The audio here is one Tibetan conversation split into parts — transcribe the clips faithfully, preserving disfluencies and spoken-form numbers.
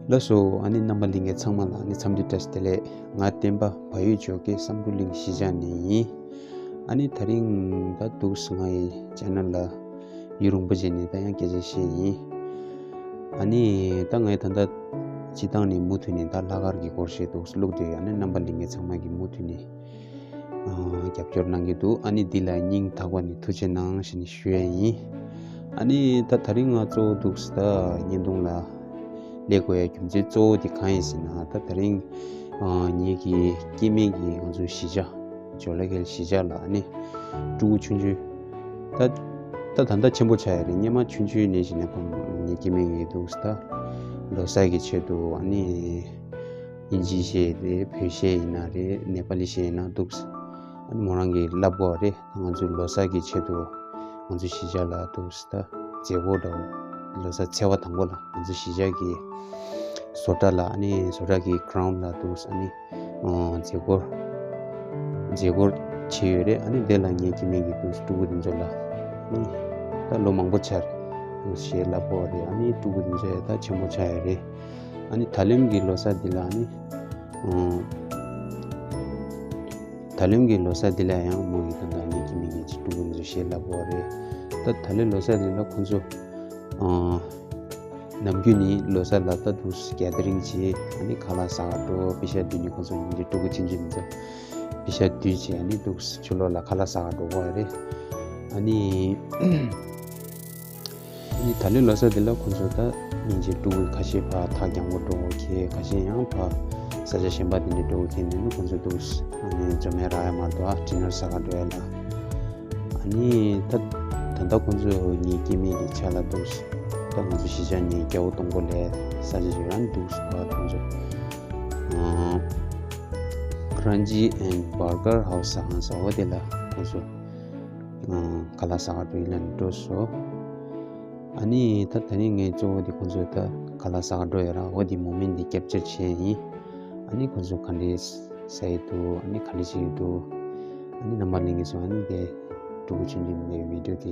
ལགས་སོ། ཨ་ནི་རྣམ་པ་ལྷན་རྒྱས་ཚང་མ་ལ་ཨ་ནི་འཚམས་འདྲི་བཀྲ་ཤིས་བདེ་ལེགས། ང་བསྟན་པ་བལ་ཡུལ་ཇོ་ཁའི་བསམ་གྲུབ་གླིང་གཞིས་ཆགས་ནས་ཡིན། ཨ་ནི་ད་རིང་ད་འདུག་སེ་ང་ཡི་ཅེ་ནལ་ལ་ཡུན་རིང་པོ་རྗེས་ནས་ད་ཡང་སྐད་ཆ་བཤད་ཡིན། ཨ་ནི་ད་ངས་ད་ལྟ་སྤྱིར་བཏང་ནས་མུ་མཐུད་ནས་ད་ལྷག་དཀར་གྱི་སྐོར་ཞིག་འདུག་སེ་བླུགས་བསྡད་ཡོད། ཨ་ནི་རྣམ་པ་ལྷན་རྒྱས་ཚང་མ་གིས་མུ་མཐུད་ནས་ཨ་རྒྱབ་སྐྱོར་གནང་གི་འདུག་ཨ་ནི་འདི་ལ་སྙིང་ཐག་པ་ནས་ཐུགས་རྗེ་གནང་ཞེས་ནས་ཞུ་ཡས་ཡིན། ཨ་ནི་ད་ད་རིང་ང་གཙོ་བོ་འདུག་སེ་ད་བརྙན་ཐུང་ལ་སླེབས་དགོས་ཡ་རྒྱུ་མཚན་གཙོ་བོ་དེ་གང་ཡིན་ཟེར་ན། ད་ད་རིང་ཨ་ངེད་ཀྱི་སྐྱེ་དམན་གྱི་ང་ཚོའི་གཞིས་ཆགས་ཇོ་ལ་ཁེལ་གཞིས་ཆགས་ལ་ཨ་ནི་ཕྲུ་གུ་ཆུང་ཆུང་ད་ད་ད་ལྟ་ཆེན་པོ་ཆགས་ཡ་རེད། སྔོན་མ་ཆུང་ཆུང་ནས་བྱས་ནས་ཁོང་ངེད་སྐྱེ་དམན་གྱི་འདུག་སེ་ད་ལོ་གསར་གྱི་ཆེད་དུ་ཨ་ནི་དབྱིན་ཇིའི་གཞས་རེད། བོད་གཞས་ཡིན་ན་རེད། ནེ་པ་ལི་གཞས་ཡིན་ན་འདུག་སེ་ཨ་ནི་མོ་རང་གིས་བསླབ་དགོས་པ་རེད། ང་ཚོའི་ལོ་གསར་གྱི་ཆེད་དུ་ང་ཚོའི་གཞིས་ཆགས་ལ་འདུག་སེ་ད་མཛད་སྒོ་འདྲ་བོ། ལོ་གསར་ཚེས་པ་དང་པོ་ལ་ང་ཚོའི་གཞིས་ཆགས་ཀྱི་བཟོ་གྲྭ་ལ་ཨ་ནི་བཟོ་གྲྭ་གི་གྷི་རའུན་ཌི་ལ་འདུག་སེ་ཨ་ནི་ཨ་མཛད་སྒོ་མཛད་སྒོ་བྱས་ཡོད་རེད། ཨ་ནི་དེ་ལ་ངེད་སྐྱེ་དམན་གྱི་འདུག་སེ་ཕྲུ་གུ་དེ་ཚོ་ལ་ཨ་ནི་ད་ལོ་མང་པོ་ཆགས་རེད། འདུག་སེ་གཞས་བསླབ་དགོས་པ་རེད། ཨ་ནི་ཕྲུ་གུ་དེ་ཚོ་ཡང་ད་ཆེན་པོ་ཆགས་ཡོད་རེད། ཨ་ནི་ད་ལན་གྱི་ལོ་གསར་འདི་ལ་ཨ་ནི་ཨ་ད་ལན་གྱི་ལོ་གསར་འདི་ལ་ཡང་མོ་ཡིས་ད་ལྟ་ངེད་སྐྱེ་དམན་གྱི་ཕྲུ་གུ་དེ་ཚོ་གཞས་བསླབ་དགོས་པ་རེད། ད་ད་ལན་ལོ་གསར་འདི་ལ་ཁོང་ཚོ་ཨ་ནམ་རྒྱུན་ནི་ལོ་གསར་ལ་ད་འདུག་སེ་གྷེ་དྷ་རིང་བྱས། ཨ་ནི་ཁ་ལག་ཟ་ག་འགྲོ། པེ་ཤ་བསྡུས་ནས་ཁོང་ཚོ་ཉིན་རེ་ཕྲུ་གུ་ཆུང་ཆུང་དེ་ཚོ་པེ་ཤ་བསྡུས་བྱས། ཨ་ནི་འདུག་སེ་ཕྱི་ལོགས་ལ་ཁ་ལག་ཟ་ག་འགྲོ་གི་ཡོད་རེད། ཨ་ནི་ཨ་ནི་ད་ལོའི་ལོ་གསར་འདི་ལ་ཁོང་ཚོ་ད་སྙིང་རྗེ། ཕྲུ་གུ་ཁ་ཤས་ཕར་ཐག་རྒྱང་པོ་འགྲོ་གི། ཁ་ཤས་ཡང་ཕར་ས་ཆ་གཞན་པ་དེ་འདྲ་འགྲོ་གི། དེ་ནས་ནི་ཁོང་ཚོ་འདུག་སེ་ཨ་ནི་མཛོ་མེད་རག་ཡ་མ་གཏོགས་ཨ་ཌི་ནར་ཟ་ག་འགྲོ་ཡ་ལ། ཨ་ནི་ད་ད་ལྟ་ཁོང་ཚོ་ངེད་སྐྱེ་དམན་གྱི་ཆ་ལ་འདུག་སེ་ད་ང་ཚོ་གཞིས་ཆགས་ནས་རྒྱལ་པོ་སྡོང་པོ་ལ་ས་ཆ་ཅིག་ཡོད། ཨ་ནི་འདུག་སེ་ཕར་ཁོང་ཚོ་ཨ་Kranji and Burger House ཟེར་ས་འོ་དེ་ལ་ཁོང་ཚོ་ཨ་ཁ་ལག་ཟ་ག་འགྲོ་ཡིན་ལབ་ནས་འགྲོ་སོང་། ཨ་ནི་ད་ད་ནི་ངས་གཙོ་བོ་དེ་ཁོང་ཚོ་ད་ཁ་ལག་ཟ་ག་འགྲོ་ཡ་ར་འོ་དེ་མོ་མེན་ཊི་དེ་ཀེབ་ཅར་བྱས་ཡིན། ཨ་ནི་ཁོང་ཚོ་ག་འདྲས་ཟ་ཡི་འདུག་ཨ་ནི་ག་འདྲས་བྱེད་ཀྱི་འདུག་ཨ་ནི་རྣམ་པ་ལྷན་རྒྱས་ཚོ་ཨ་ནི་དེ་ཕྲུ་གུ་ཆུང་ཆུང་དེ་བི་ཌི་ཡོ་དེ་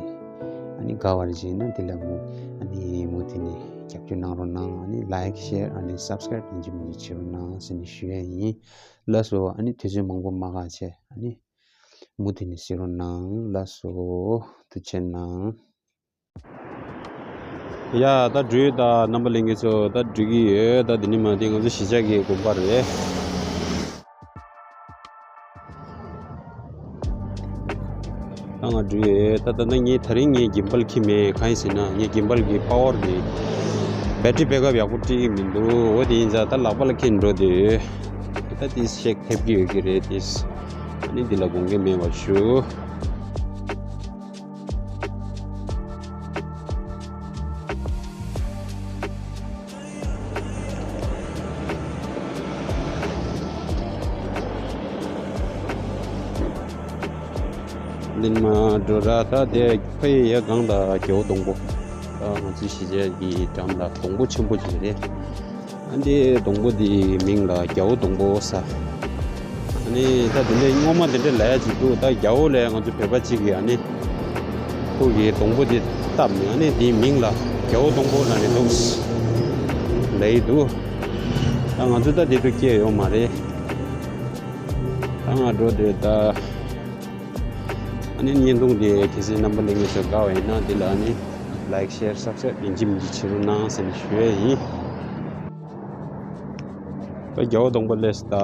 ཨ་ནི་དགའ་བ་རེད་བྱས་ན་དེ་ལ་མུ་ཨ་ནི་མུ་མཐུད་ནས་རྒྱབ་སྐྱོར་གནང་རོགས་གནང་། ཨ་ནི་ལའིཀ་ཤེར་ཨ་ནི་སབ་སི་ཀ་རའིབ་ཡིན་གཅིག་མིན་གཅིག་བྱེད་རོགས་གནང་ཟེར་ནས་ཞུ་ཡ་ཡིན། ལགས་སོ། ཨ་ནི་དུས་ཚོད་མང་པོ་མ་བཀག་བྱས་ཨ་ནི་མུ་མཐུད་ནས་གཟིགས་རོགས་གནང་། ལགས་སོ། ཐུགས་རྗེ་གནང་། ཡ་ད་འགྲོ་ཡོད། ད་རྣམ་པ་ལྷན་རྒྱས་ཚོ་ད་འགྲོ་གི་ཡོད། ད་འདི་ནས་མར་དེ་ང་ཚོ་གཞིས་ཆགས་ཀྱི་དགོན་པ་རེད། ད་ང་འགྲོ་ཡོད། ད་ད་ད་ངས་ད་རིང་ངས་གིམ་བལ་འཁྱེར་མེད། གང་ཡིན་ཟེར་ན་ངས་གིམ་བལ་གྱི་པ་ཝར་གྱི་བེ་ཊི་རི་བེག་ཨབ་ཡག་པོ་སྤྲད་ཀྱི་མི་འདུག་འོ་དེ་ཡིན་ཙང་ད་ལག་པ་ལ་འཁྱེར་འགྲོ་བསྡད་ཡོད། ད་དེ་ཤེག་ཐེབས་ཀྱི་ཡོད་ཀྱི་རེད་དེ། ཨ་ནི་འདི་ལ་དགོངས་འགལ་མེད་པ་ཞུ། ལིན་མ་འགྲོ་ར་ད་དེ་ཕ་ཡི་ཡ་གང་ད་རྒྱལ་པོ་སྡོང་པོ། ད་ང་ཚོའི་གཞིས་ཆགས་ཀྱི་འགྲམ་ལ་སྡོང་པོ་ཆེན་པོ་ཅིག་རེད། ཨ་འདི་སྡོང་པོ་འདིའི་མིང་ལ་རྒྱལ་པོ་སྡོང་པོ་ཟེར། ཨ་ནི་ད་དེ་འདྲའི་སྔོན་མ་དེ་འདྲའི་ལབ་ཡ་ཅིག་འདུག་ད་རྒྱལ་པོ་ལབ་ཡ་ང་ཚོ་བོད་པ་གཅིག་གིས་ཨ་ནི་ཁོ་གི་སྡོང་པོ་འདི་བཏབ་ནས་ཨ་ནི་འདིའི་མིང་ལ་རྒྱལ་པོ་སྡོང་པོ་ལབ་ནས་འདུག་ལབ་ཡི་འདུག་ད་ང་ཚོ་ད་དེ་ཚོ་སྐྱེས་ཡོད་མ་རེད། ད་ང་འགྲོ་འདོད་ད། ཨ་ནི་བརྙན་ཐུང་དེ་གལ་སྲིད་རྣམ་པ་ལྷན་རྒྱས་ཚོ་དགའ་བ་ཡིན་ན་འདི་ལ་ཨ་ནི་ལའིཀ་ཤེར་སབ་སི་ཀ་རའིབ་ཡིན་གཅིག་མིན་གཅིག་བྱེད་རོགས་གནང་ཟེར་ནས་ཞུ་ཡས་ཡིན། ད་རྒྱལ་པོ་སྡོང་པོ་སླེབས་སོང་ད།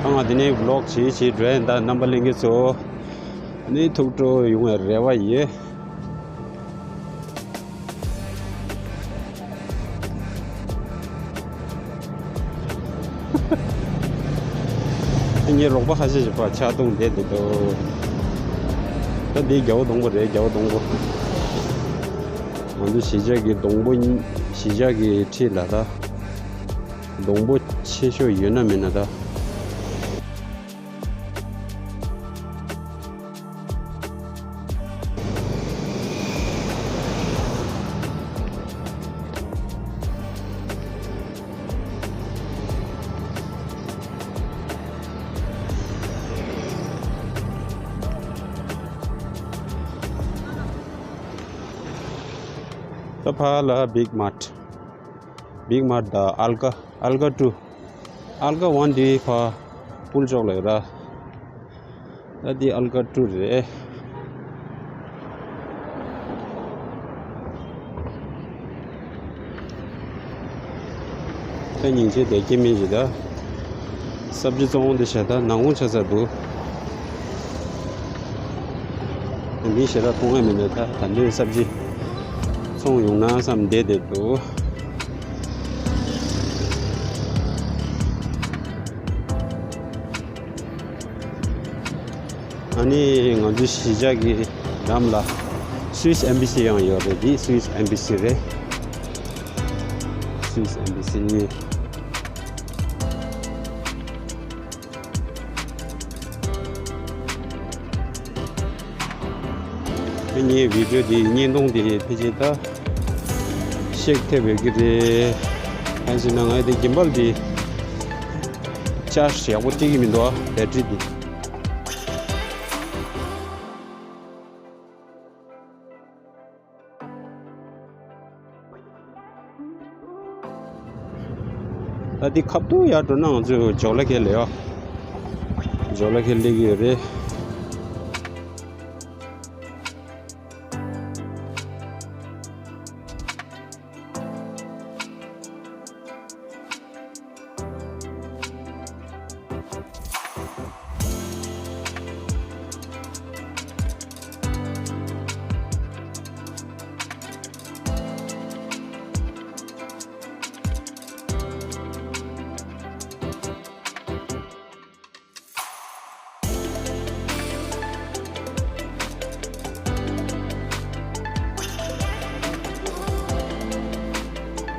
ད་ང་འདི་ནས་བི་ལོག་བྱེད་བྱེད་འགྲོ་ཡིན་ད་རྣམ་པ་ལྷན་རྒྱས་ཚོ། ཨ་ནི་ཐུགས་སྤྲོ་ཡོང་བའི་རེ་བ་ཡོད། ངའི་རོགས་པ་ཁ་ཤས་ཤིག་ཕར་ཕྱག་རྡུང་བསྡད་འདུག་ད་འདི་རྒྱལ་པོ་སྡོང་པོ་རེད། རྒྱལ་པོ་སྡོང་པོ། ང་ཚོ་གཞིས་ཆགས་ཀྱི་སྡོང་པོ་གཞིས་ཆགས་ཀྱི་འཁྲིས་ལ་ད་སྡོང་པོ་ཆེ་ཤོས་ཡོད་ན་མེད་ན་ད། ཕ་ལ་བིག་མཱརཊ། བིག་མཱརཊ་དང་ཨལ་ཀ་ཨལ་ཀ་ཊུ། ཨལ་ཀ་ཝན་འདི་ཕ་པུལ་ཅོག་ལ་ཡོད་ར། ད་འདི་ཨལ་ཀ་ཊུ་རེད། ད་སྙིང་རྗེ་དེ་སྐྱེ་མེད་ཅིག་ད། སབ་ཇི་བཙོང་འོང་དེ་བྱས་ད་ནང་ཁོང་ཆ་ས་འདུག་མི་ཞེ་དྲག་མཐོང་ཡ་མི་འདུག་ད་ད་འདི་སབ་ཇི་བཙོང་ཡོང་ན་བསམ་བསྡད་བསྡད་འདུག་ཨ་ནི་ང་ཚོའི་གཞིས་ཆགས་ཀྱི་འགྲམ་ལ་སུད་སི་ཨེམ་བྷ་སི་ཡང་ཡོད་རེད། འདི་སུད་སི་ཨེམ་བྷ་སི་རེད། སུད་སི་ཨེམ་བྷ་སི། ངའི་བི་ཌིའོ་འདི་བརྙན་ཐུང་འདི་ཕལ་ཆེར་ད་ཤེག་ཐེབས་ཡོད་ཀྱི་རེད། གང་ཞེ་ན་ང་འདི་གིམ་བལ་འདི་ཅར་ཇི་ཡག་པོ་སྤྲད་ཀྱི་མི་འདུག་ཨ་བེ་ཊི་རི་འདི། ད་འདི་ཁ་ཐུག་ཡར་འགྲོ་ན་ང་ཚོས་ཇོ་ལ་ཁེ་ལེ་ཡོད། ཇོ་ལ་ཁེ་ལེ་གི་ཡོད་རེད།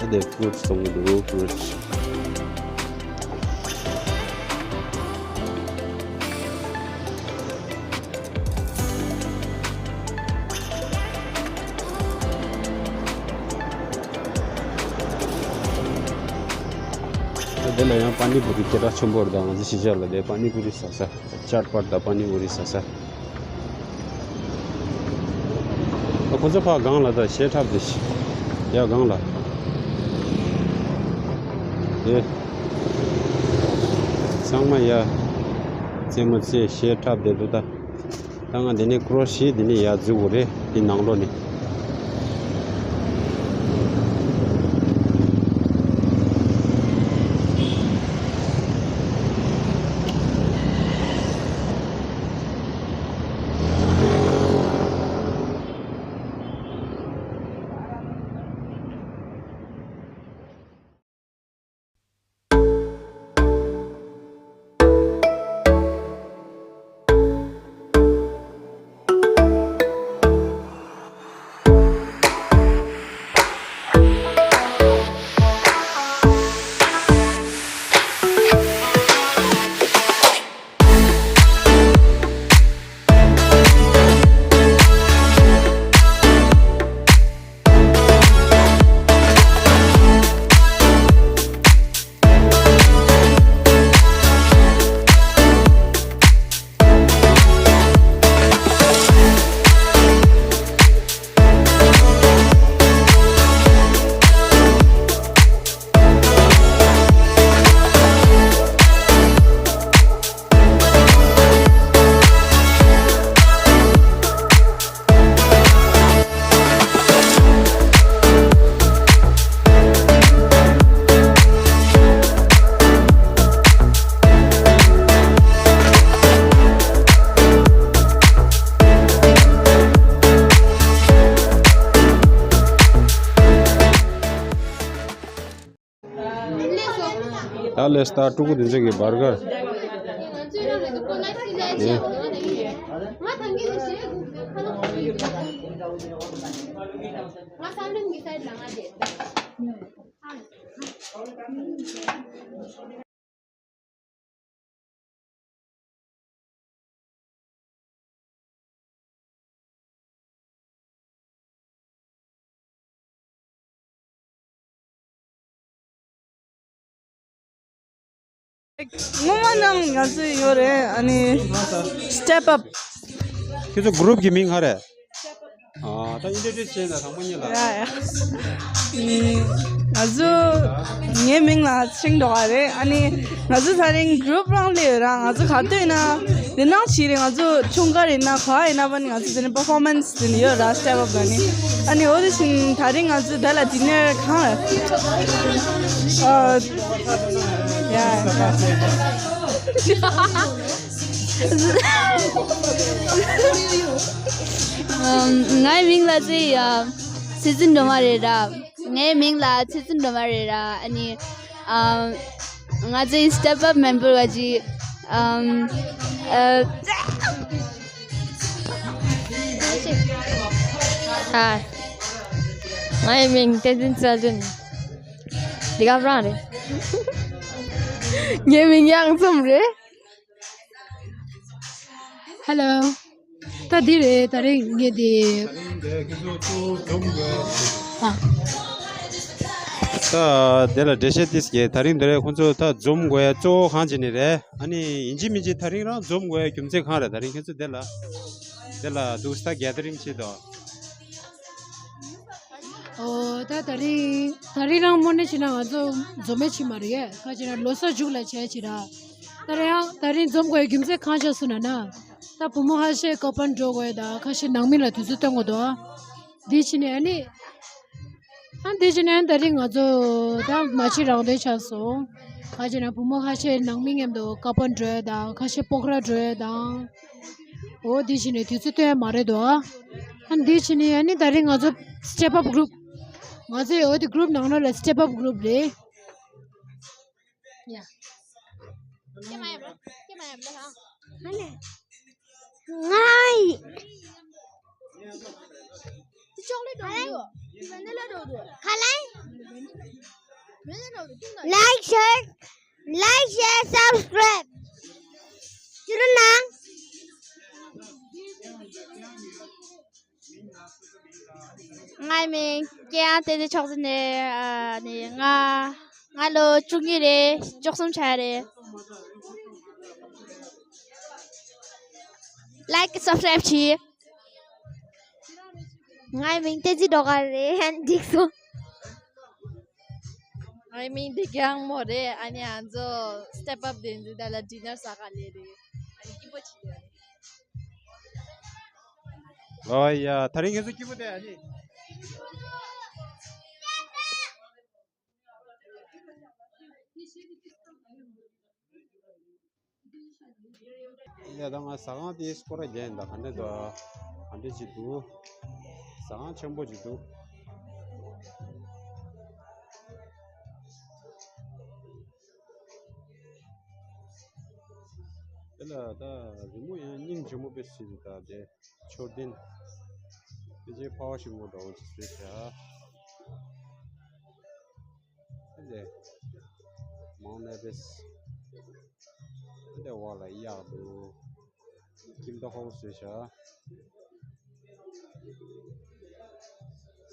ཨ་དེ་ཕུ་རུ་ཊི་བཙོང་གི་འདུག་ཕུ་རུ་ཊི། ཨ་དེ་ལ་ཡང་པ་ནི་པུ་རི་སྐད་གྲགས་ཆེན་པོ་རེད། ད་ང་ཚོ་གཞིས་ཆགས་ལ་དེ་པ་ནི་པུ་རི་ཟ་ས། ཅཊ་པཊ་དང་པ་ནི་པུ་རི་ཟ་ས། ཨ་ཁོ་ཚོ་ཕ་སྒང་ལ་ད་གཞས་འཁྲབ་དེ་ཤི། ཡ་སྒང་ལ། དེ་ཚང་མ་ཡ་རྩེད་མོ་རྩེ་གཞས་འཁྲབ་དེ་འདུག་ད། ད་ང་འདི་ནས་ཀྲོ་ཤི་འདི་ནས་ཡར་འཛུལ་དགོས་རེད། འདི་ནང་ལོགས་ནས། ད་ལས་ད་ཕྲུ་གུ་དེ་ཚོ་གི་བར་གར། སྔོན་མ་ནང་ང་ཚོ་ཡོད་རེད། ཨ་ནི་སི་ཊེབ་ཨབ། ཁྱེད་ཚོ་གུ་རུབ་ཀྱི་མིང་ག་རེད། ཨ། ད་ཨིན་ཊྲོ་ཌིའུ་སི་བྱས་ན་དང་པོ་ཉིད་ལ། ཡ་ཡ། ང་ཚོ། ངའི་མིང་ལ་ཆིང་ཌོ་ག་རེད། ཨ་ནི་ང་ཚོ་ད་རིང་གུ་རུབ་རང་ལས་ཡོད་ར། ང་ཚོ་ག་དུས་ཡིན་ན་འདི་ནང་ཕྱི་རེད། ང་ཚོ་ཁྱུང་དཀར་ཡིན་ན་ག་ཡིན་ན་བ་ནི་ང་ཚོ་དེ་ནས་པར་ཕོར་མན་སི་དེ་ནས་ཡོད་ར། སི་ཊེབ་ཨབ་ལ་ནི། ཨ་ནི་འོ་དེ་བཞིན་ད་རིང་ང་ཚོ་དེ་ལ་ཌི་ནར་གང་། ཨ། ཡ། ཨམ། ངའི་མིང་ལ་ཚེ་ཡ། ཚེ་བཙུན་སྒྲོལ་མ་རེད་ར། ངའི་མིང་ལ་ཚེ་བཙུན་སྒྲོལ་མ་རེད་ར། ཨ་ནི། ཨམ། ང་ཚོའི་སི་ཊེབ་ཨབ་མེམ་བར་བ་ཅི། ཨམ། ཨ། ཨ། ངའི་མིང་བསྟན་འཛིན་ཚེ་བརྟན། འདི་ག་རང་རེད། ངའི་མིང་གཡང་འཛོམས་རེད། ཧེ་ལོ། ད་འདི་རེད། ད་རིང་ངས་འདི། ད་རིང་འདི་ཁྱེད་ཚོ་གཙོ་བོ་འཛོམས་དགོས། ཨ། ད་དེ་ལ་འགྲེལ་བཤད་ཏིས་གེ། ད་རིང་འདི་རེད། ཁོང་ཚོ་ད་འཛོམས་དགོས་ཡ་གཙོ་བོ་གང་བྱས་ནས་རེད། ཨ་ནི་ཡིན་གཅིག་མིན་གཅིག་ད་རིང་རང་འཛོམས་དགོས་ཡ་རྒྱུ་མཚན་གང་རེད། ད་རིང་ཁྱེད་ཚོ་དེ་ལ། དེ་ལ་འདུག་སེ་ད་གེ་དར་རིང་བྱེད་དོ། ཨོ། ད་ད་རིང་ད་རིང་རང་དངོས་གནས་བྱས་ན་ང་ཚོ་འཛོམས་མེད་ཆི་མ་རེད། ག་ཅི་ན་ལོ་གསར་མཇུག་ལ་བྱས་ཅི་ར། ད་རིང་ཡང་ད་རིང་འཛོམས་དགོས་རྒྱུ་མཚན་གང་ཆགས་སོང་ན་ན། ད་བུ་མོ་ཁ་ཤས་ཀོ་པན་འགྲོ་དགོས་ད། ཁ་ཤས་ནང་མི་ལ་དུས་ཚོད་སྟོན་དགོས་དོ། འདི་ཕྱི་ནས་ཨ་ནི། ཨ། འདི་ཕྱི་ནས་ད་རིང་ང་ཚོ་ད་མ་ཕྱི་རང་དོན་ཆགས་སོང་། ག་ཅི་ན་བུ་མོ་ཁ་ཤས་ནང་མི་མཉམ་དུ་ཀོ་པན་འགྲོ་ད། ཁ་ཤས་སྤོག་ར་འགྲོ་ད། འོ་འདི་ཕྱི་ནས་དུས་ཚོད་སྟོན་ཡ་མ་རེད་དོ། ཨ། འདི་ཕྱི་ནས་ཨ་ནི་ད་རིང་ང་ཚོ་སི་ཊེབ་ཨབ་གུ་རུབ། ང་ཚོའི་འོ་དེ་གུ་རུབ་ནང་ལོགས་ལ་སི་ཊེབ་ཨབ་གུ་རུབ་རེད། ཡ། ང་ཡི། ཁ་ལ། Like, share, like, share, subscribe. ཅི་རུ་ན། ངའི་མིང་ཀེ་ཡང་བསྟན་འཛིན་མཆོག་འཛིན་ནས། ཨ་ནི་ང་ང་ལོ་བཅུ་གཉིས་རེད། བཅུ་གསུམ་ཆགས་རེད། Like, subscribe བྱེད། ངའི་མིང་བསྟན་འཛིན་སྒྲོལ་དཀར་རེད། འགྲིག་སོང་། ངའི་མིང་འདི་གྱང་མོ་རེད། ཨ་ནི་ང་ཚོ་སི་ཊེབ་ཨབ་བསྟན་འཛིན་དེ་ལ་ཌི་ནར་ཟ་ག་སླེབས་རེད། ཨ་ནི་སྐྱིད་པོ་བྱེད་ཡ། ཨོ་ཡ། ད་རིང་ཁྱེད་ཚོ་སྐྱིད་པོ་བསྡད་ཨ་ནི། ཡ། ད་ང་ཟ་ཁང་དེ་སྐོར་ར་རྒྱག་ཡིན། ད་ག་འདྲ་འདུག་ག་འདྲ་ཅིག་འདུག་ཟ་ཁང་ཆེན་པོ་ཅིག་འདུག་དེ་ལ་ད་རི་མོ་ཡང་སྙིང་རྗེ་མོ་དཔེ་སྲིད་འདུག་ད་དེ་མཆོད་རྟེན་དཔེ་ཆའི་ཕ་བ་ཞིག་མོ་འདྲ་བོ་ཅིག་བཟོས་བྱ། ཨ་ཙི། མང་ནས་པེ་སི། ཨ་ཙི་བ་ལ་གཡག་འདུག་ཁྱིམ་ཐོག་ཁོག་བཟོས་བྱ།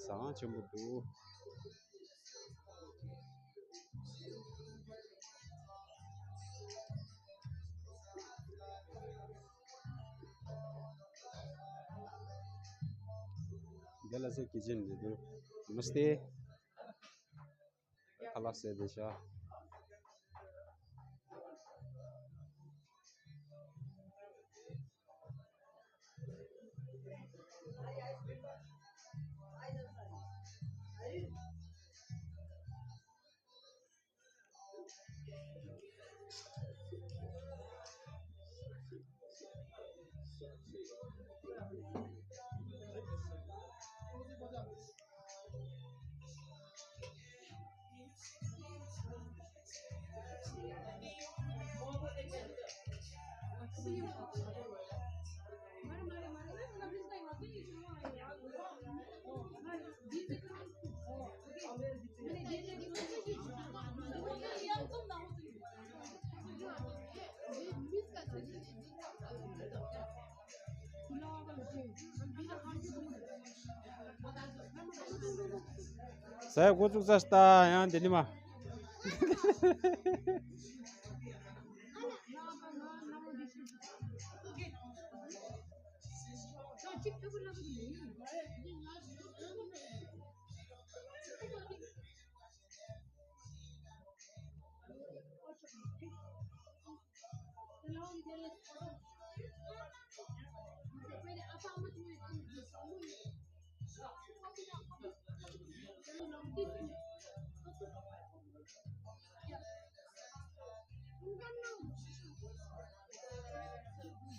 ཟ་ཁང་ཆེན་པོ་འདུག་འདི་ལ་ཟེར་ཀི་ཅན་འདི་འདུག་མ་སྟེ། ཁ་ལག་ཟས་བསྡད་ཤག་ཟས་འགོ་བཙུགས་ཚར་ཤག་ཡང་འདི་ནི་མ།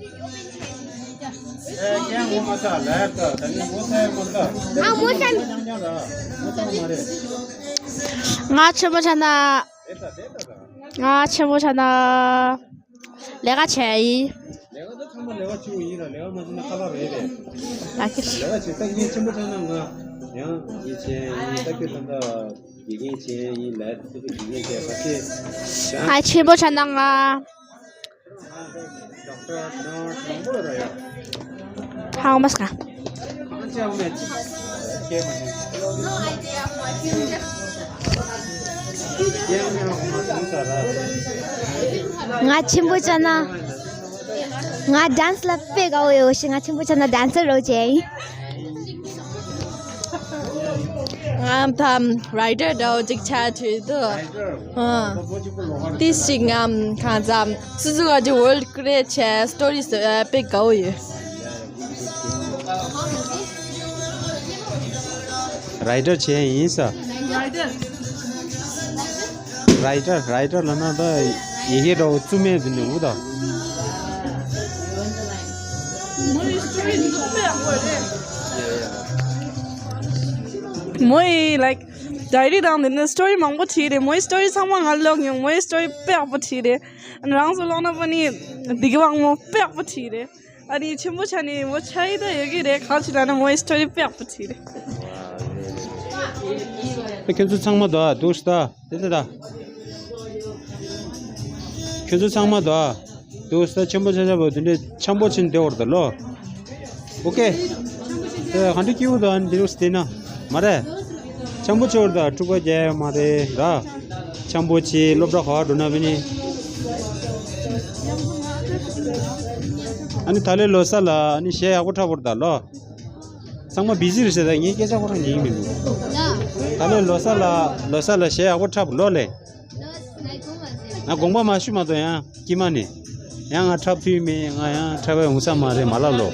ང་ཆེན་པོ་ཆ་ན། ང་ཆེན་པོ་ཆ་ན། ལས་ཀ་བྱས་ཡིན། ལས་ཀ་ད་ཚང་མ་ལས་ཀ་བྱེད་དགོས་ཡིན་ལ། ལས་ཀ་མ་བྱེད་ན་ཁ་ལག་རེད་རེད། ལས་ཀ་བྱེད་ད་ངས་ཆེན་པོ་ཆ་ན་ང་ཡང་ཡིན་ཆེན་ཡིན། ད་ཁྱོད་ད་ལྟ་དགེ་རྒན་བྱས་ཡིན་ལ། ད་དགེ་རྒན་བྱས་ཁ་ཆེ། ང་ཆེན་པོ་ཆ་ན་ང་། ཧང་མ་སྐ་ང་ཆེན་པོ་ཆ་ན། ང་ཌན་སི་ལ་དཔེ་དགའ་བོ་ཡོད་ཤི། ང་ཆེན་པོ་ཆ་ན་ཌན་སར་རོ་ཅེ་ཡིན། ང་ད་རའི་ཊར་འདྲ་བོ་ཅིག་ཆགས་བྲོས་འདུག་ཨ། ཏི་ཞིག་ང་གང་ཙམ་སུ་ཟུ་ག་ཅིག་ཝོལ་ཀྲི་ཨེ་ཊི་བྱས་སི་ཊོ་རི་དཔེ་དགའ་བོ་ཡོད། རའི་ཊར་བྱས་ཡིན་ས། རའི་ཊར། རའི་ཊར་ལབ་ན་ད་ཡི་གེ་འདྲ་བོ་བཙུམ་མེད་དུ་ནི་འུ་ད། མོ་ཡི་ལའིཀ་ཌའི་རི་དང་དེ་ནས་སི་ཊོ་རི་མང་པོ་བྲིས་རེད། མོ་ཡི་སི་ཊོ་རི་ཚང་མ་ང་ཀློག་མྱོང་། མོ་ཡི་སི་ཊོ་རི་དཔེ་ཡག་པོ་བྲིས་རེད། རང་ཚོ་ཀློག་ན་པ་ནི་འདི་གི་བང་མོ་དཔེ་ཡག་པོ་བྲིས་རེད། ཨ་ནི་ཆེན་པོ་ཆ་ནི་མོ་ཆ་ཡི་ད་ཡོད་ཀྱི་རེད། གང་ཅི་ལ་ན་མོ་ཡི་སི་ཊོ་རི་དཔེ་ཡག་པོ་བྲིས་རེད། ཨ་ཁྱོད་ཚོ་ཚང་མ་ད་འདུག་ད་དེ་དེ་ད། ཁྱོད་ཚོ་ཚང་མ་ད་འདུག་ད། ཆེན་པོ་ཆ་ཆ་བོ་དེ་འདྲའི་འཆམ་པོ་ཕྱིན་བསྡད་འོར་ད་ལོ། ཨོ་ཀེ། དེ་ག་འདྲ་སྐྱིད་པོ་ད་འདི་རུ་བལྟས་ན་མ་རེད། འཆམ་པོ་ཆེ་བོར་ད་འཁྲུག་པ་རྒྱག་ཡ་མ་རེད་ར། འཆམ་པོ་ཆེ་སློབ་གྲྭ་ག་བ་འགྲོ་ན་བི་ནི། ཨ་ནི་ད་ལོའི་ལོ་གསར་ལ་ཨ་ནི་གཞས་ཡག་པོ་འཁྲབ་པར་ད་ལོ། ཚང་མ་བི་ཟི་རེད་ཟེར། ད་ངས་སྐད་ཆ་ཁོ་རང་ཉན་གྱི་མི་འདུག་ད་ལོའི་ལོ་གསར་ལ་ལོ་གསར་ལ་གཞས་ཡག་པོ་འཁྲབ་ལོ་ལེ། ང་དགོངས་པ་མ་ཞུ་མ་གཏོགས་ཡང་དཀྱིལ་མ་ནས་ཡང་ང་འཁྲབ་མཐུན་མེད། ང་ཡང་འཁྲབ་པའི་འོང་ས་མ་རེད། མ་ལབ་ལོ།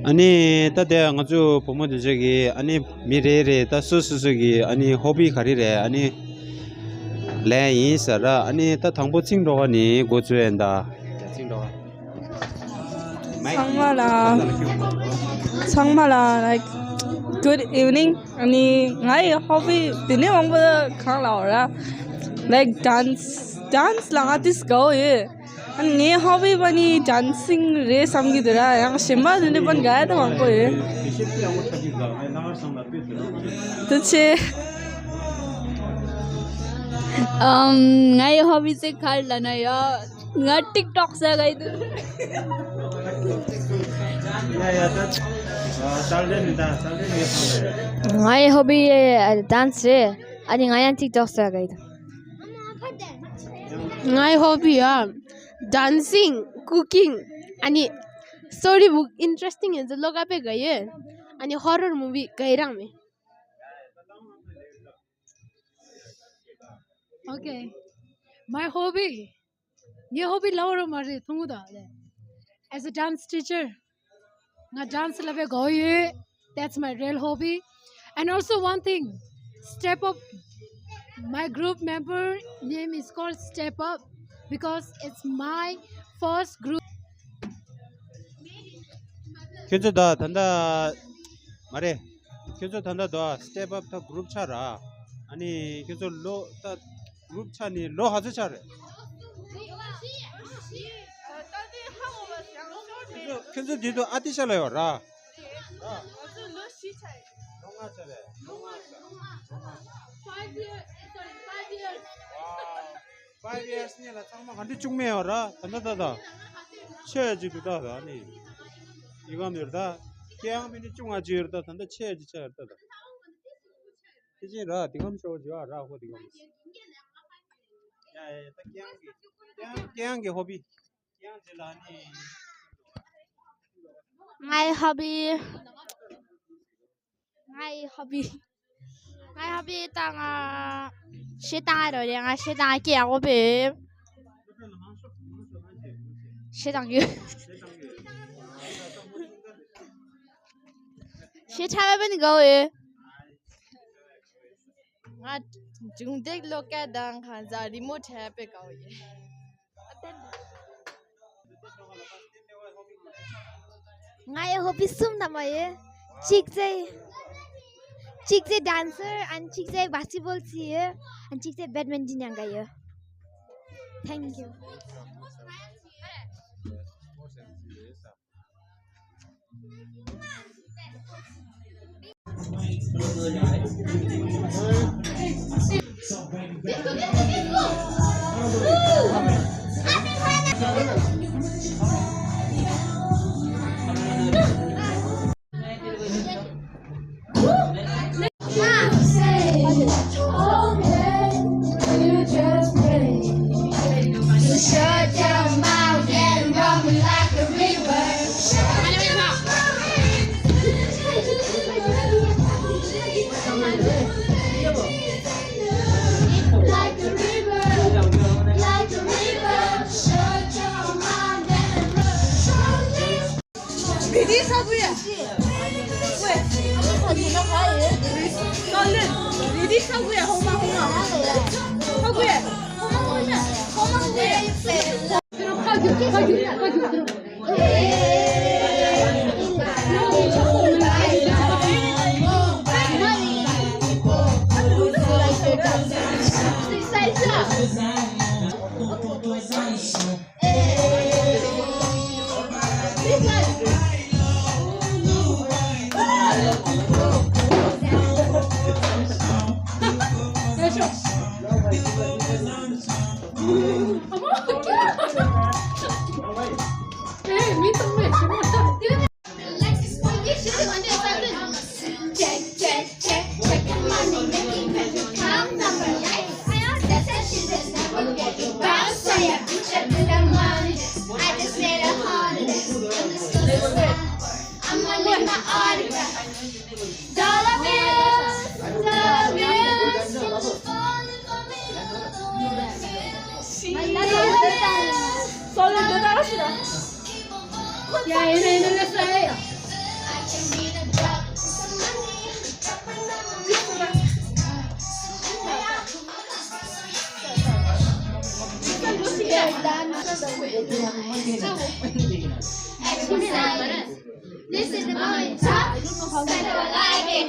ཨ་ནི་ད་དེ་ང་ཚོ་བུ་མོ་དེ་ཚོ་གི་ཨ་ནི་མི་རེ་རེ་ད་སོ་སོ་སོ་གི་ཨ་ནི་ཧོ་བི་ག་རེ་རེད། ཨ་ནི་ལན་ཡིན་ཟེར་ར། ཨ་ནི་ད་དང་པོ་ཚིག་འགྲོ་བ་ནི་འགོ་ཚུགས་ཡིན་ད། ཚིག་འགྲོ་བ། ཚང་མ་ལ། ཚང་མ་ལ་like good evening. ཨ་ནི་ངའི་ཧོ་བི་དེ་ནས་མང་པོ་གང་ལ་འོ་ར། Like dance, dance ལ་ང་ཏིས་དགའ་བོ་ཡོད། ཨ་ནི་ངའི་ཧོ་བི་པ་ནི་dancing རེད་བསམ་གྱི་འདུག་ར། ཡང་གཞན་པ་དེ་འདྲ་པ་དགའ་ཡ་ད་མང་པོ་ཡོད། དེ་ཆེ། ཨམ། ངའི་ཧོ་བི་ཚེ་གར་ལ་ན་ཡ། ང་ཊིག་ཊོག་ཟ་གི་འདུག་ཡ་ཡ་ད། ཨ། ཏལ་ཏེ་མི་ད་ཏལ་ཏེ་མི་ཡ་ང་ཡི་ཧོ་བི་ཨ་ཌན་སི་རེད། ཨ་ནི་ང་ཡང་ཊིག་ཊོག་ཟ་གི་འདུག་ངའི་ཧོ་བི་ཡ་ཌན་སིང་། ཀུ་ཀིང་། ཨ་ནི་སི་ཊོ་རི་བུག་ཨིན་ཊེ་རེ་སི་ཊིང་ཡིན་ཚེ་ཀློག་ག་དཔེ་དགའ་ཡོད། ཨ་ནི་ཧོ་རར་མུ་བི་དགའ་ཡི་རང་མེད། Okay. My hobby. ངའི་ཧོ་བི་ལབ་རོགས་མ་རེད། ཐུང་ངུ་དང་ལས། As a dance teacher. ང་ཌན་སི་ལབ་པའི་དགའ་བོ་ཡོད། That's my real hobby. And also one thing. Step Up. My group member name is called Step Up because it's my first group. ཁྱོད་ཚོ་ད་ད་ལྟ་མ་རེད། ཁྱོད་ཚོ་ད་ལྟ་ད་Step Up ད་གུ་རུབ་ཆགས་ར། ཨ་ནི་ཁྱོད་ཚོ་ལོ་ད་གུ་རུབ་ཆགས་ནི་ལོ་ག་ཚོད་ཆགས་རེད། ཁྱོད་ཚོ་ཁྱོད་ཚོ་འདི་དུ་ཨ་ཏི་ཤ་ལ་ཡོད་ར། ལོ་ལྔ་ཆགས་རེད། ལོ་ལྔ་ཆགས། Five years, sorry, five years. Five years ནས་ལ་ཚང་མ་ག་འདྲ་བཅུག་མེད་ཡོད་ར། ད་ད་ད་ད། ཆོས་ཅིག་ཏུ་ད་ད་ནི། ཡི་གམ་ཡོད་ད། ཁྱེད་ཡང་མི་ནི་ཅུང་ང་ཅི་ཡོད་ད་ད་ད་ཆེ་ཅི་ཆ་ཡོད་ད་ད། ཁྱེད་ཅི་ར་དེ་གམ་ཤོ་ཇི་ཨ་ར་ཧོ་དེ་གམ། ཡ་ཡ་ཡ་ད་ཁྱེད་ཡང་གི་ཁྱེད་ཡང་ཁྱེད་ཡང་གི་ཧོ་བི། ཁྱེད་ཡང་ཅི་ལ་ནི། ངའི་ཧོ་བི། ངའི་ཧོ་བི། ངའི་ཧོ་བི་ད་ང་ཤེ་ཏང་རོ་རེ་ང་ཤེ་ཏང་ཀེ་ཡ་གོ་བེ། ཤེ་ཏང་ཡོད། ཤེ་ཏང་བེ་ནི་གོ་ཡོད། ང་ཇུང་ཏེག་ལོ་ཀ་དང་ཁ་ཛ་རི་མོ་ཏྲ་པེ་གོ་ཡོད། ང་ཡི་ཧོ་བི་གསུམ་ད་མ་ཡོད། གཅིག་ཚེ་གཅིག་ཚེ་ཌན་སར། ཨན་གཅིག་ཚེ་བྷ་སི་ཀེ་བོལ་སི་ཡོད། ཨན་གཅིག་ཚེ་བེཌ་མིན་ཊོན་ཡང་ག་ཡོད། Thank you. Shut your mouth and run me like a river. Like a river, like a river. Shut your mouth and run. Ready, Saguya? Wait. Ready, Saguya? Homa, homa. Saguya. Homa, homa. Homa, Saguya. Check, check, check, check the money, making, making count number. Yes, I am the session, there's never getting bounce. I am teacher to the money. I just made a hundred. And this goes to I'm gonna need my autograph. Dollar bills, dollar bills, falling for me, dollar bills. Dollar bills. Dollar bills. This is the moment. Top. Spend all I get.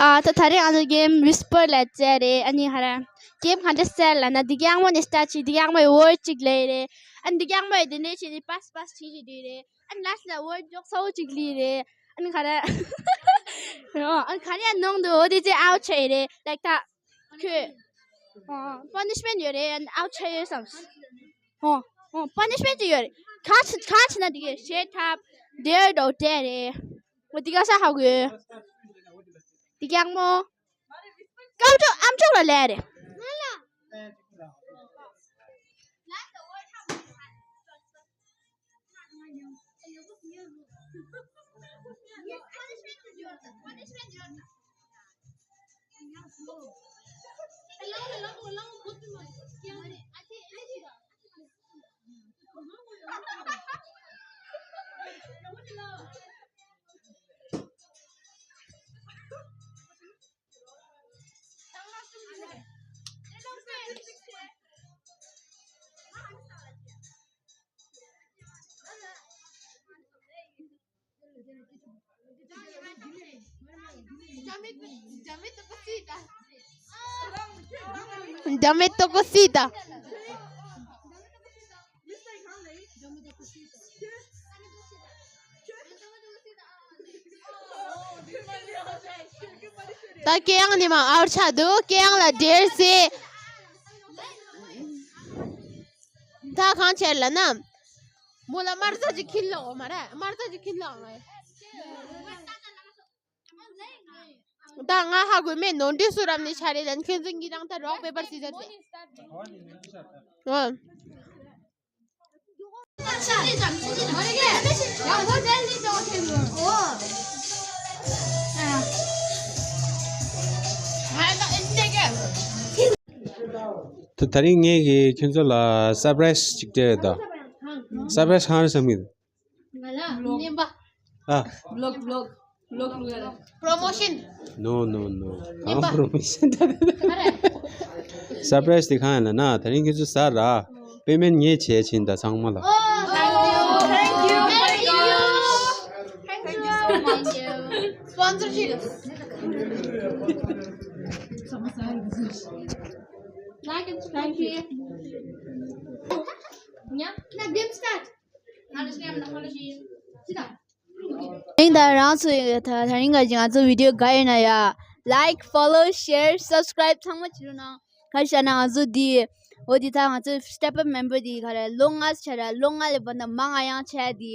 ཨ་ད་ད་རེས་ང་ཚོ་གེམ་ཝིས་པར་ལ་རྩེ་རེད། ཨ་ནི་ཧ་ར་གེམ་ག་འདྲ་རྩེ་ལ་ན་འདི་ག་ཡག་མོ་ནས་སྟ་ཆི་འདི་ག་ཡག་མོ་ཡི་ཝར་ཌ་གཅིག་ལས་རེད། ཨ་ནི་འདི་ག་ཡག་མོ་ཡི་དེ་འདྲས་བྱས་ནས་པཱས་པཱས་བྱེད་ཀྱི་འདུག་རེད། ཨ་ནི་ལཱས་ལ་ཝར་ཌ་མགྱོགས་ཚ་བོ་གཅིག་ལས་རེད། ཨ་ནི་ག་ར་ཨ་ནི་ག་ར་ཡང་ནང་དུ་འོ་དེ་ཚེ་ཨའུ་ཆ་ཡི་རེད། ལའིག་ད་ཁོས་པ་ནི་ཤི་མེན་ཊ་ཡོད་རེད། ཨ་ནི་ཨའུ་ཆ་ཡོད་བསམ། ཨོ། ཨོ། པ་ནི་ཤི་མེན་ཊ་ཅིག་ཡོད་རེད། གང་བྱེད་གང་བྱེད་ན་འགྲིག་གི་རེད། ཤེ་ཐབ་ཌེར་དང་ཌེར་རེད། ཨོ་འདི་ག་ས་ཧ་གོ་ཡོད། འདི་ག་ཡག་མོ། སྐམ་ཅོག་ཨམ་ཅོག་ལ་ལས་རེད། Dame tocosita. ད་ཀེ་ཡང་ནི་མ་ཨར་ཆ་འདུག་ཀེ་ཡང་ལ་ཌེར་སེ། ད་གང་བྱས་ལ་ན། མོ་ལ་དམར་ཚ་ཅིག་ཁྱིལ་ལོག་མ་རེད། དམར་ཚ་ཅིག་ཁྱིལ་ལོག་མ་རེད། ད་ང་ཧ་གོ་མེད་ནོ་འདི་སུ་རམ་ནི་ཆ་རེད་ལན་ཁྱོད་ཚོ་གཉིས་རང་ད་རོག་པེ་པར་སི་ཛར་ཏེ། ཨོ། ད་ད་རིང་ངས་ཀྱིས་ཁྱོད་ཚོ་ལ་སར་པ་རའི་སི་ཅིག་སྤྲད་ཡོད་ད། སར་པ་རའི་སི་གང་རེད་བསམ་གྱི་འདུག་ང་ལ་བརྙན་པ། ཨ། བི་ལོག་བི་ལོག་བི་ལོག་བླུག་ཡ་རེད། པྲོ་མོ་ཤན། No, no, no. བརྙན་པ། གང་པྲོ་མོ་ཤན་ད་ད་ད། ཨ་རེད། སར་པ་རའི་སི་དེ་གང་ཡིན་ལབ་ན་ད་རིང་ཁྱོད་ཚོ་ཟ་ར། པེ་མེན་ངས་བྱས་ཕྱིན་ད་ཚང་མ་ལ། Oh, thank you, thank you, thank you, thank you so much. Sponsorship. Like and subscribe. Thank you. Yeah, now game start. དེང་ད་རང་ཚོ་ཡི་ད་ད་རིང་ག་ཅིག་ང་ཚོ་བི་ཌིའོ་དགའ་ཡོད་ན་ཡ། Like, follow, share, subscribe ཚང་མ་བྱེད་རོགས་གནང་། ག་རེ་བྱས་ན་ང་ཚོ་འདི་འོ་འདི་ད་ང་ཚོ་སི་ཊེབ་ཨབ་མེམ་བར་འདི་ག་རེ་ལོ་ལྔ་བྱས་ར་ལོ་ལྔ་ལས་བར་ན་མང་ང་ཡང་བྱས་འདི་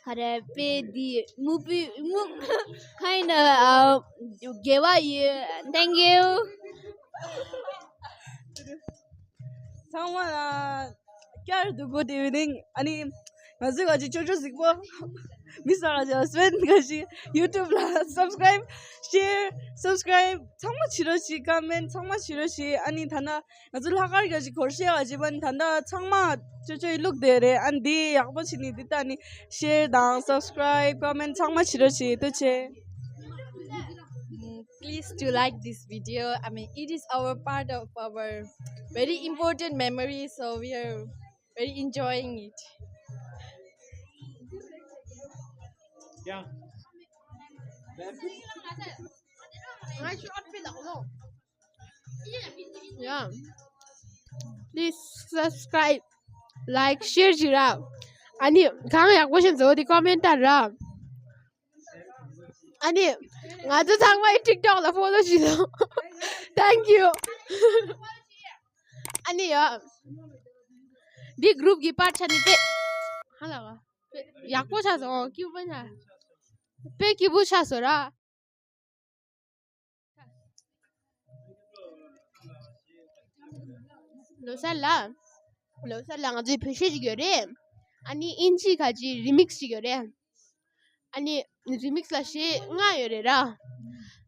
ག་རེ་དཔེ་འདི་མུ་བི་མུ་ཁ་ཡིན་ན་ཨ་དགེ་བ་ཡོད། Thank you. ཚང་མ་ལ་བསྐྱར་དུ་good evening. ཨ་ནི་ང་ཚོའི་ག་ཅིག་ཅོ་ཅོ་གཟིགས་པོ་མི་ས་ག་ཅིག་སྤེན་ག་ཅིག་ཡུ་ཊུབ་ལ་སབ་སི་ཀ་རའིབ་ཤེར་སབ་སི་ཀ་རའིབ་ཚང་མ་བྱེད་རོགས་བྱེད། ཀོ་མེན་ཚང་མ་བྱེད་རོགས་བྱེད། ཨ་ནི་ད་ན་ང་ཚོ་ལྷག་དཀར་ག་ཅིག་གོར་ཤེ་ག་ཅིག་པ་ནི་ད་ན་ཚང་མ་ཅོ་ཅོ་ཡི་ལུགས་དེ་རེད། ཨ་ནི་འདི་ཡག་པོ་བྱེད་ནི་འདི་ད་ནི་ཤེར་དང་སབ་སི་ཀ་རའིབ་ཀོ་མེན་ཚང་མ་བྱེད་རོགས་བྱེད། ཐུགས་རྗེ་ཆེ། Mm, please to like this video. I mean, it is our part of our very important memory, so we are very enjoying it. Yeah. Yeah. Please subscribe, like, share བྱེད་ར། ཨ་ནི་གང་ཡག་པོ་ཞིག་བཟོ་དེ་ཀོ་མེན་ཊ་ར། ཨ་ནི་ང་ཚོ་ཚང་མ་ཊིག་ཊོག་ལ་ཕོ་ལོ་བྱེད་རོགས། Thank you. ཨ་ནི་ཡ། འདི་གུ་རུབ་གི་པར་ཆ་ནི་དཔེ་ཧ་ལ་བ། དཔེ་ཡག་པོ་ཆགས་སོང་། ཨོ་ཀིའུ་པ་ཆགས། དཔེ་སྐྱིད་པོ་ཆགས་སོང་ར། ལོ་གསར་ལ། ལོ་གསར་ལ་ང་ཚོའི་བོད་གཞས་ཅིག་ཡོད་རེད། ཨ་ནི་ཨིན་ཇི་ག་ཅིག་རི་མིག་སི་ཅིག་ཡོད་རེད། ཨ་ནི་རི་མིག་སི་ལ་གཞས་ལྔ་ཡོད་རེད་ར།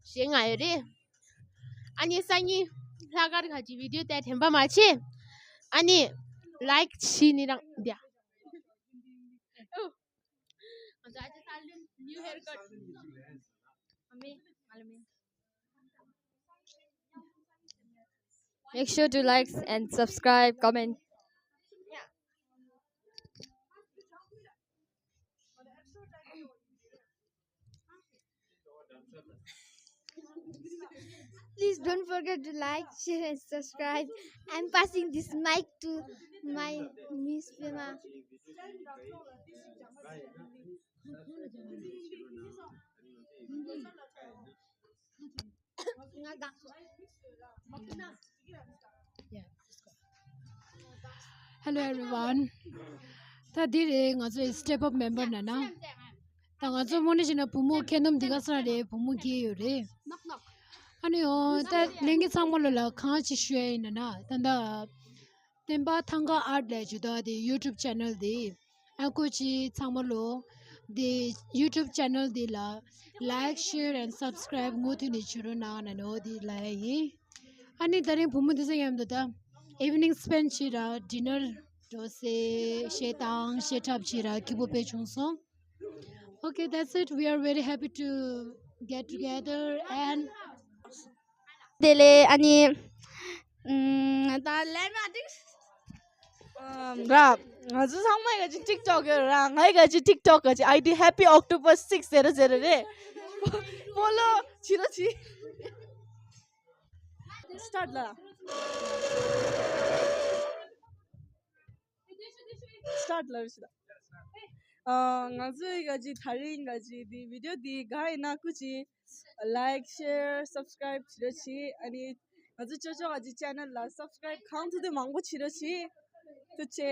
གཞས་ལྔ་ཡོད་རེད། ཨ་ནི་སང་ཉིན་ལྷག་དཀར་ག་ཅིག་བི་ཌིའོ་དེ་དྲན་པ་མ་བརྗེད། ཨ་ནི་ལའིག་བྱེད་ནི་རང་འདི། Make sure to like and subscribe, comment. Please don't forget to like, share, and subscribe. I'm passing this mic to my Miss Pema. Hello everyone. ད་འདི་རེད་ང་ཚོའི་Step Up member ནང་ན། ད་ང་ཚོ་དངོས་གནས་བྱས་ན་བུ་མོ་ཁྱད་སྟོབས་འདི་ག་ས་རེད། བུ་མོ་སྐྱེས་ཡོད་རེད། ཨ་ནི་འོ་ད་ལྷན་རྒྱས་ཚང་མ་ལོ་ལ་གང་ཅི་ཞུ་ཡ་ཡིན་ན་ན། ད་ད་བསྟན་པ་ཐང་ག་ཨར་ཊི་ལབ་ཅིག་འདུག་དེ་YouTube channel དེ། ཨ་ཁུ་ཅི་ཚང་མ་ལོ། དེ་YouTube channel དེ་ལ་like, share and subscribe མུ་མཐུད་ནས་བྱེད་རོགས་གནང་ན་ནོ་དེ་ལབ་ཡ་ཡིན། ཨ་ནི་ད་རིང་བུ་མོ་འདི་ཚོ་མཉམ་དུ་ད་evening spend བྱེད་ར། dinner འགྲོ་སེ་གཞས་བཏང་གཞས་འཁྲབ་བྱེད་ར། སྐྱིད་པོ་དཔེ་བྱུང་སོང་། Okay, that's it. We are very happy to get together and དེ་ལས་ཨ་ནི། ཨམ། ད་ལན་མ་ཏིག་ཨམ། ར། ང་ཚོ་ཚང་མ་ག་ཅི་TikTok ཡོད་ར། ངའི་ག་ཅི་TikTok ག་ཅི་ID Happy October six zero zero རེད། Follow བྱེད་རོགས་བྱེད། Start ལ། Start ལ་རེད་ཤི་ད། ཨ། ང་ཚོའི་ག་ཅི་ད་རིང་ག་ཅི་འདི་video འདི་དགའ་ཡིན་ན་སྐུ་མཁྱེན། Like, share, subscribe བྱེད་རོགས་བྱེད། ཨ་ནི་ང་ཚོ་ཅོ་ཅོ་ག་ཅི་channel ལ་subscribe གང་ཐུབ་ཐུབ་མང་པོ་བྱེད་རོགས་བྱེད། ཐུགས་རྗེ་ཆེ།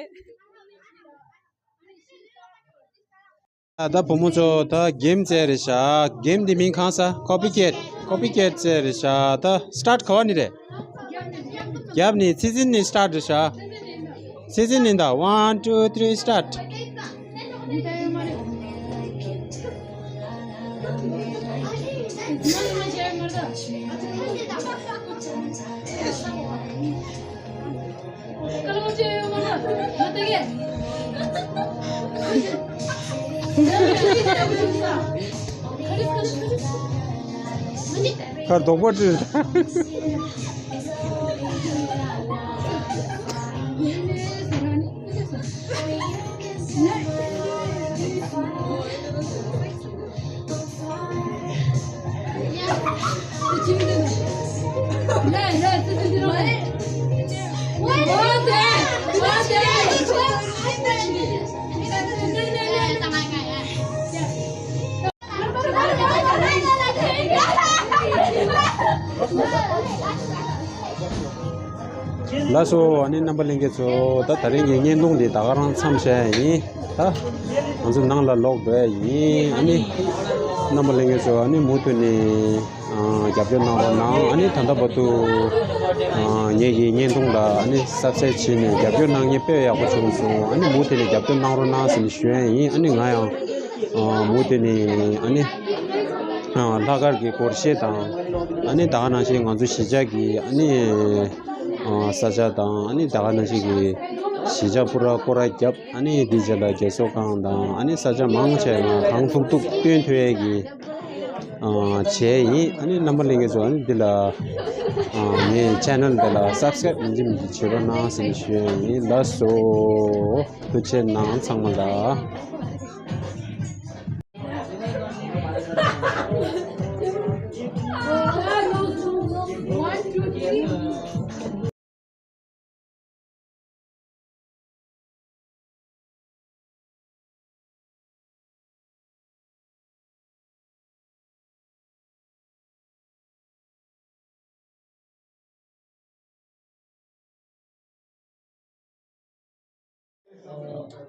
ད་བུ་མོ་ཚོ་ད་game རྩེ་རེད་ཤག game འདི་མིང་གང་ས། Copycat, Copycat རྩེ་རེད་ཤག་ད་start ག་བ་ནས་རེད། རྒྱབ་ནས་ཚིག་ཟིན་ནས་start རེད་ཤག་ཚིག་ཟིན་ནས་ད། One, two, three, start. ཁར་དོག་པོ་བྲིས། ལགས་སོ། ཨ་ནི་རྣམ་པ་ལྷན་རྒྱས་ཚོ། ད་ད་རིང་གི་བརྙན་ཐུང་འདི་ད་ག་རང་མཚམས་བཞག་ཡ་ཡིན། ད་ང་ཚོ་ནང་ལ་ལོག་འགྲོ་ཡ་ཡིན། ཨ་ནི་རྣམ་པ་ལྷན་རྒྱས་ཚོ། ཨ་ནི་མུ་མཐུད་ནས་ཨ་རྒྱབ་སྐྱོར་གནང་རོགས་གནང་། ཨ་ནི་ད་ལྟ་བར་དུ་ཨ་ངེད་ཀྱི་བརྙན་ཐུང་ལ་ཨ་ནི་subscribe བྱས་ནས་རྒྱབ་སྐྱོར་གནང་མཁན་དཔེ་ཡག་པོ་བྱུང་སོང་། ཨ་ནི་མུ་མཐུད་ནས་རྒྱབ་སྐྱོར་གནང་རོགས་གནང་ཟེར་ནས་ཞུ་ཡ་ཡིན། ཨ་ནི་ང་ཡང་ཨ་མུ་མཐུད་ནས་ཨ་ནི་ཨ་ལྷག་དཀར་གྱི་སྒོར་གཞས་དང་། ཨ་ནི་ད་ག་ནང་བཞིན་ང་ཚོ་གཞིས་ཆགས་ཀྱི་ཨ་ནི་ཨ་ས་ཆ་དང་། ཨ་ནི་ད་ག་ནང་བཞིན་གྱི་གཞིས་ཆགས་སྤུ་ར་སྐོར་ར་བརྒྱབ། ཨ་ནི་དེའི་རྗེས་ལ་རྒས་གསོ་ཁང་དང་། ཨ་ནི་ས་ཆ་མང་ཆེ་ང་གང་ཐུབ་ཐུབ་སྟོན་ཐུབ་ཡས་ཀྱི་ཨ་བྱས་ཡིན། ཨ་ནི་རྣམ་པ་ལྷན་རྒྱས་ཚོ། ཨ་ནི་འདི་ལ་ཨ་ངའི་channel འདི་ལ་subscribe ཡིན་གཅིག་མིན་གཅིག་བྱེད་རོགས་གནང་ཟེར་ནས་ཞུ་ཡས་ཡིན། ལགས་སོ། ཐུགས་རྗེ་གནང་ཚང་མ་ལ།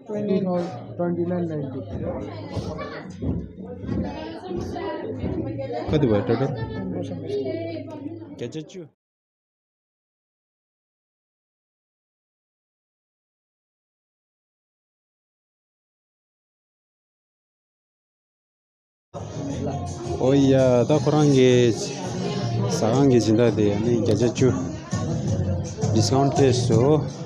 Twenty thousand, twenty nine ninety. ག་དེ་བ་ཏོ་ཏོ། བརྒྱ་ཆ་བཅུ། ཨོ་ཡ། ད་ཁོ་རང་གི་ཟ་ཁང་གི་སྦྱིན་བདག་དེ་ནི་བརྒྱ་ཆ་བཅུ་discount སྤྲད་སོང་།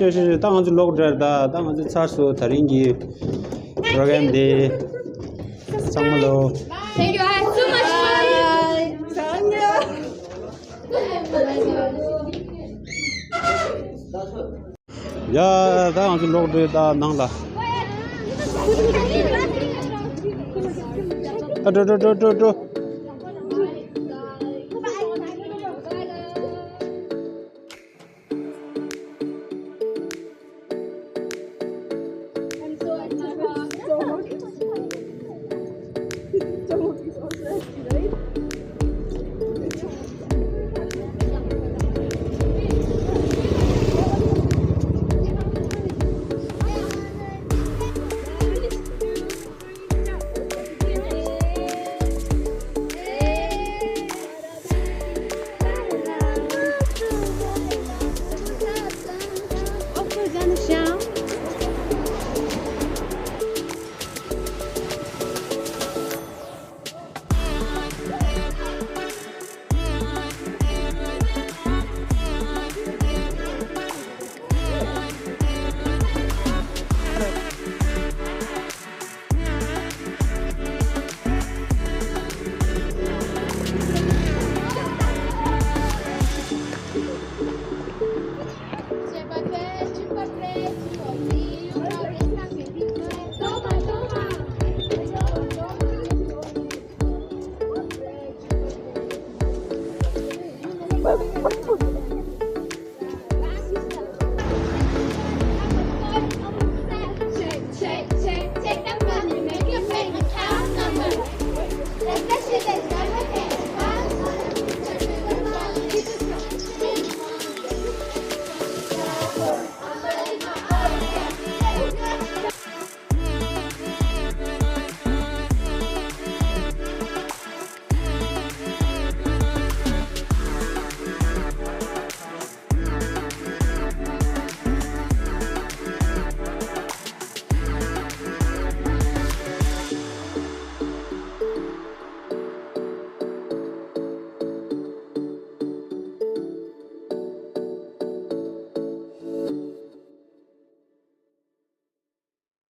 ད་ང་ཚོ་ལོག་འགྲོ་ཡ་རེད། ད་ད་ང་ཚོ་ཚར་སོང་། ད་རིང་གི་པྲོ་གྷ་རམ་དེ། ཚང་མ་ལོ། Thank you. I had so much fun. ཡ། ད་ང་ཚོ་ལོག་འགྲོ་ཡ། ད་ནང་ལ། ཨ། འགྲོ་འགྲོ་འགྲོ་འགྲོ་འགྲོ།